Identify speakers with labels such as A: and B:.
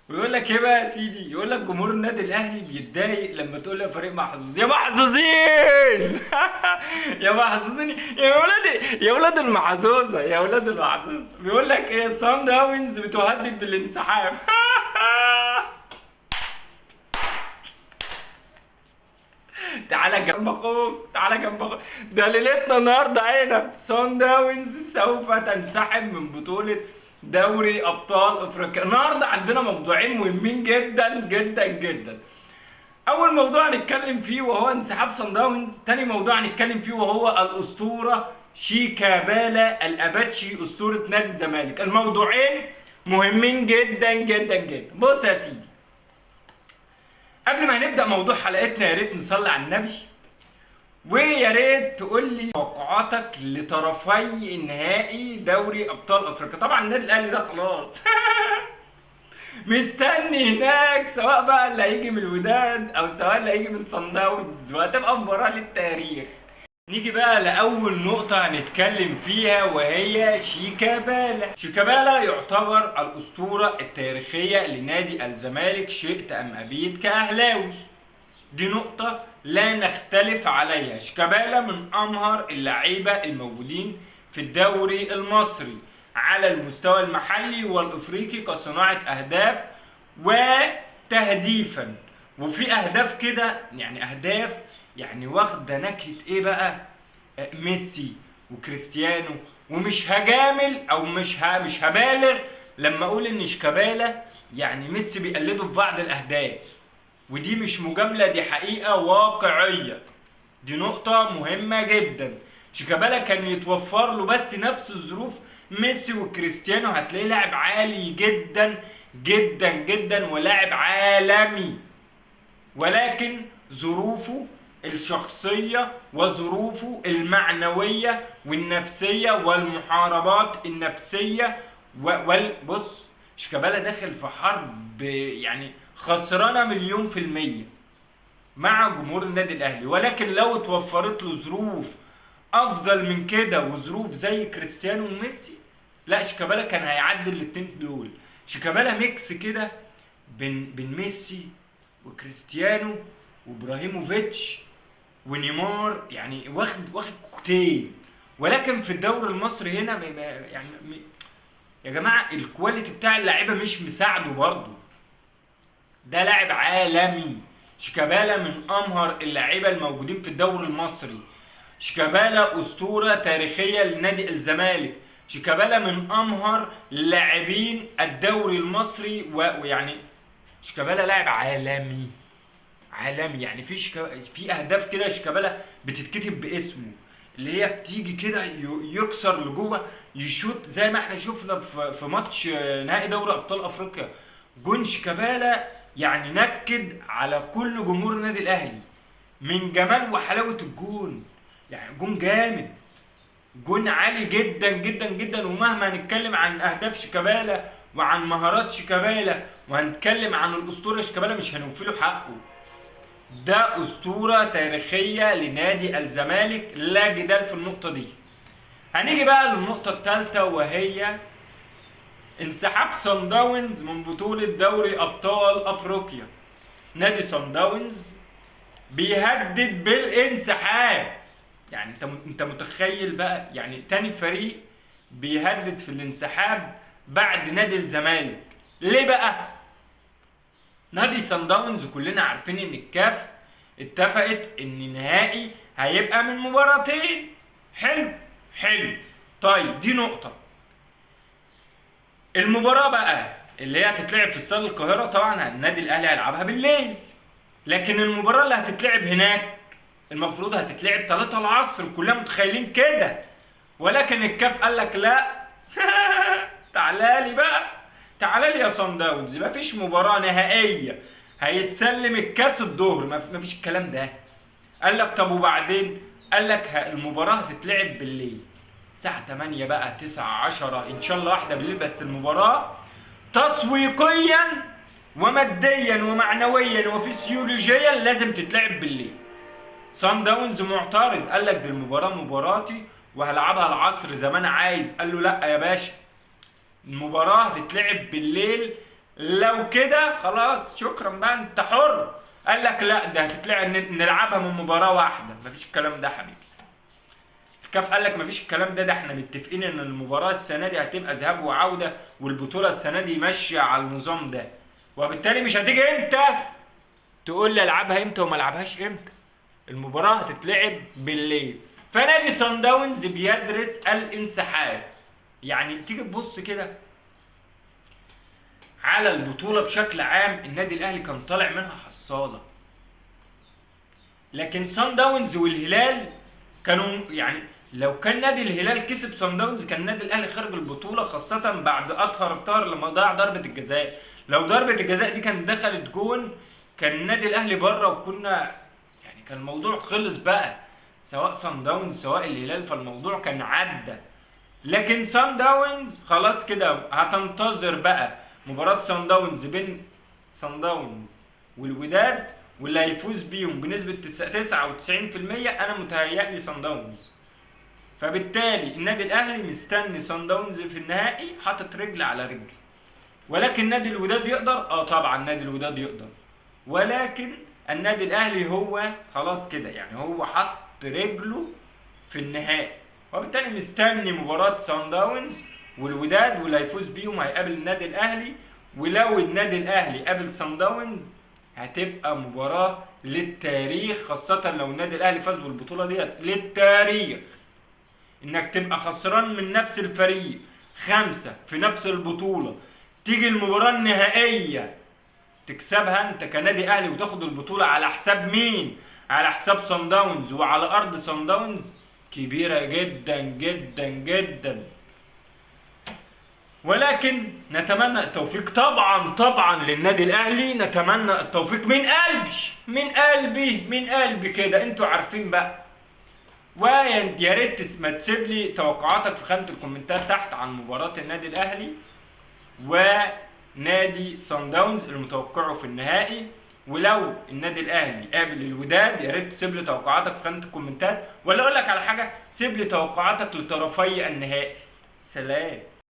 A: ويقول لك ايه بقى يا سيدي؟ يقول لك جمهور النادي الاهلي بيتضايق لما تقول له فريق محظوظ. يا محظوظين يا محظوظين، يا ولاد، يا ولاد المحظوظه، يا ولاد المحظوظه. بيقول لك ايه؟ سان داونز بتهدد بالانسحاب. تعالى جنب اخوك، تعالى جنب اخوك. ده ليلتنا النهارده عنب. سان داونز سوف تنسحب من بطولة دوري ابطال افريقيا. النهارده عندنا موضوعين مهمين جدا جدا جدا. اول موضوع هنتكلم فيه وهو انسحاب سان داونز، تاني موضوع هنتكلم فيه وهو الاسطورة شيكابالا الاباتشي اسطورة نادي الزمالك. الموضوعين مهمين جدا جدا جدا. بص يا سيدي، قبل ما هنبدا موضوع حلقتنا يا ريت نصلي على النبي، ويا ريت تقول لي توقعاتك لطرفي نهائي دوري ابطال افريقيا. طبعا النادي الاهلي ده خلاص مستني هناك، سواء بقى اللي هيجي من الوداد او سواء اللي هيجي من صن داونز، وهتبقى مباراة للتاريخ. نيجي بقى لأول نقطة هنتكلم فيها وهي شيكابالا. شيكابالا يعتبر الأسطورة التاريخية لنادي الزمالك شئت أم أبيت كأهلاوي، دي نقطة لا نختلف عليها. شيكابالا من أمهر اللعيبة الموجودين في الدوري المصري على المستوى المحلي والإفريقي كصناعة أهداف وتهديفا، وفي أهداف كده يعني أهداف يعني واخدة نكهة إيه بقى؟ ميسي وكريستيانو. ومش هجامل أو مش هبالغ لما أقول إن شيكابالا يعني ميسي بيقلده في بعض الأهداف، ودي مش مجاملة، دي حقيقة واقعية، دي نقطة مهمة جدا. شيكابالا كان يتوفر له بس نفس الظروف ميسي وكريستيانو، هتلاقيه لاعب عالي جدا جدا جدا ولاعب عالمي، ولكن ظروفه الشخصية وظروفه المعنوية والنفسية والمحاربات النفسية بص، شيكابالا داخل في حرب يعني خسرانة 1,000,000% مع جمهور النادي الأهلي، ولكن لو اتوفرت له ظروف أفضل من كده وظروف زي كريستيانو وميسي، لا شيكابالا كان هيعدي الاتنين دول. شيكابالا mix كده بين ميسي وكريستيانو وابراهيموفيتش ونيمار، يعني واخد كوكتيل. ولكن في الدوري المصري هنا يا جماعة ال quality بتاع اللعيبة مش مساعدة برضه. ده لاعب عالمي، شيكابالا من امهر اللعيبة الموجودين في الدوري المصري. شيكابالا اسطورة تاريخية لنادي الزمالك. شيكابالا من امهر لاعبين الدوري المصري، ويعني شيكابالا لاعب عالمي عالمي. يعني في اهداف كده شيكابالا بتتكتب باسمه، اللي هي بتيجي كده يكسر لجوه يشوط، زي ما احنا شفنا في ماتش نهائي دوري ابطال افريقيا، جون شيكابالا يعني نكد على كل جمهور النادي الاهلي من جمال وحلاوة الجون. يعني جون جامد، جون عالي جدا جدا جدا. ومهما هنتكلم عن اهداف شيكابالا وعن مهارات شيكابالا وهنتكلم عن الاسطورة شيكابالا مش هنوفي له حقه. ده اسطورة تاريخية لنادي الزمالك، لا جدال في النقطة دي. هنيجي بقى للنقطة الثالثة وهي انسحاب صن داونز من بطوله دوري ابطال افريقيا. نادي صن داونز بيهدد بالانسحاب. يعني انت متخيل بقى، يعني تاني فريق بيهدد في الانسحاب بعد نادي الزمالك. ليه بقى؟ نادي صن داونز كلنا عارفين ان الكاف اتفقت ان النهائي هيبقى من مباراتين. حلو حلو. طيب دي نقطة. المباراة بقى اللي هي هتتلعب في استاد القاهرة طبعا النادي الاهلي هيلعبها بالليل، لكن المباراة اللي هتتلعب هناك المفروض هتتلعب 3 العصر، كلنا متخيلين كده، ولكن الكاف قال لك لا تعالى لي بقى، تعالى لي يا صن داونز، مفيش مباراة نهائية هيتسلم الكاس الظهر، مفيش الكلام ده. قال لك طب وبعدين؟ قال لك المباراة هتتلعب بالليل الساعة 8 بقى، 9، 10، إن شاء الله واحدة بالليل، بس المباراة تسويقيا وماديا ومعنويا وفسيولوجيا لازم تتلعب بالليل. صن داونز معترض، قال لك دي المباراة مباراتي وهلعبها العصر زي ما انا عايز. قال له لا يا باشا، المباراة هتتلعب بالليل لو كده خلاص شكرا بقى، انت حر. قال لك لا ده هتتلعب، نلعبها من مباراة واحدة. مفيش الكلام ده حبيبي. الكاف قال لك مفيش الكلام ده، ده احنا متفقين ان المباراة السنة دي هتبقى ذهاب وعوده، والبطوله السنة دي ماشية على النظام ده، وبالتالي مش هتيجي انت تقول لي العبها امتى وما العبهاش امتى. المباراة هتتلعب بالليل. فنادي صن داونز بيدرس الانسحاب. يعني تيجي تبص كده على البطولة بشكل عام، النادي الاهلي كان طالع منها حصاله، لكن صن داونز والهلال كانوا يعني لو كان نادي الهلال كسب صن داونز كان النادي الاهلي خارج البطولة، خاصة بعد اطهر طاهر لما ضيع ضربه الجزاء. لو ضربه الجزاء دي كانت دخلت جون كان النادي الاهلي بره، وكنا يعني كان الموضوع خلص بقى، سواء صن داونز سواء الهلال، فالموضوع كان عدى. لكن صن داونز خلاص كده هتنتظر بقى مباراة صن داونز بين صن داونز والوداد، واللي هيفوز بيهم بنسبة 99% انا متهيألي صن داونز. فبالتالي النادي الاهلي مستني صن داونز في النهائي حاطط رجل على رجل. ولكن نادي الوداد يقدر؟ طبعا نادي الوداد يقدر، ولكن النادي الاهلي هو خلاص كده يعني هو حط رجله في النهائي، وبالتالي مستني مباراة صن داونز والوداد، واللي هيفوز بيهم هيقابل النادي الاهلي. ولو النادي الاهلي قابل صن داونز هتبقى مباراة للتاريخ، خاصة لو النادي الاهلي فاز بالبطولة ديت للتاريخ. انك تبقى خسران من نفس الفريق 5 في نفس البطولة، تيجي المباراة النهائية تكسبها انت كنادي اهلي وتاخد البطولة على حساب مين؟ على حساب صن داونز وعلى ارض صن داونز، كبيرة جدا جدا جدا. ولكن نتمنى التوفيق طبعا طبعا للنادي الاهلي، نتمنى التوفيق من قلبي من قلبي من قلبي كده، انتوا عارفين بقى. ويا ريت ما تسيب لي توقعاتك في خانة الكومنتات تحت عن مباراة النادي الاهلي ونادي صن داونز اللي متوقعه في النهائي. ولو النادي الاهلي قابل الوداد يا ريت تسيب لي توقعاتك في خانة الكومنتات، ولا اقول لك على حاجة، سيب لي توقعاتك لطرفي النهائي. سلام.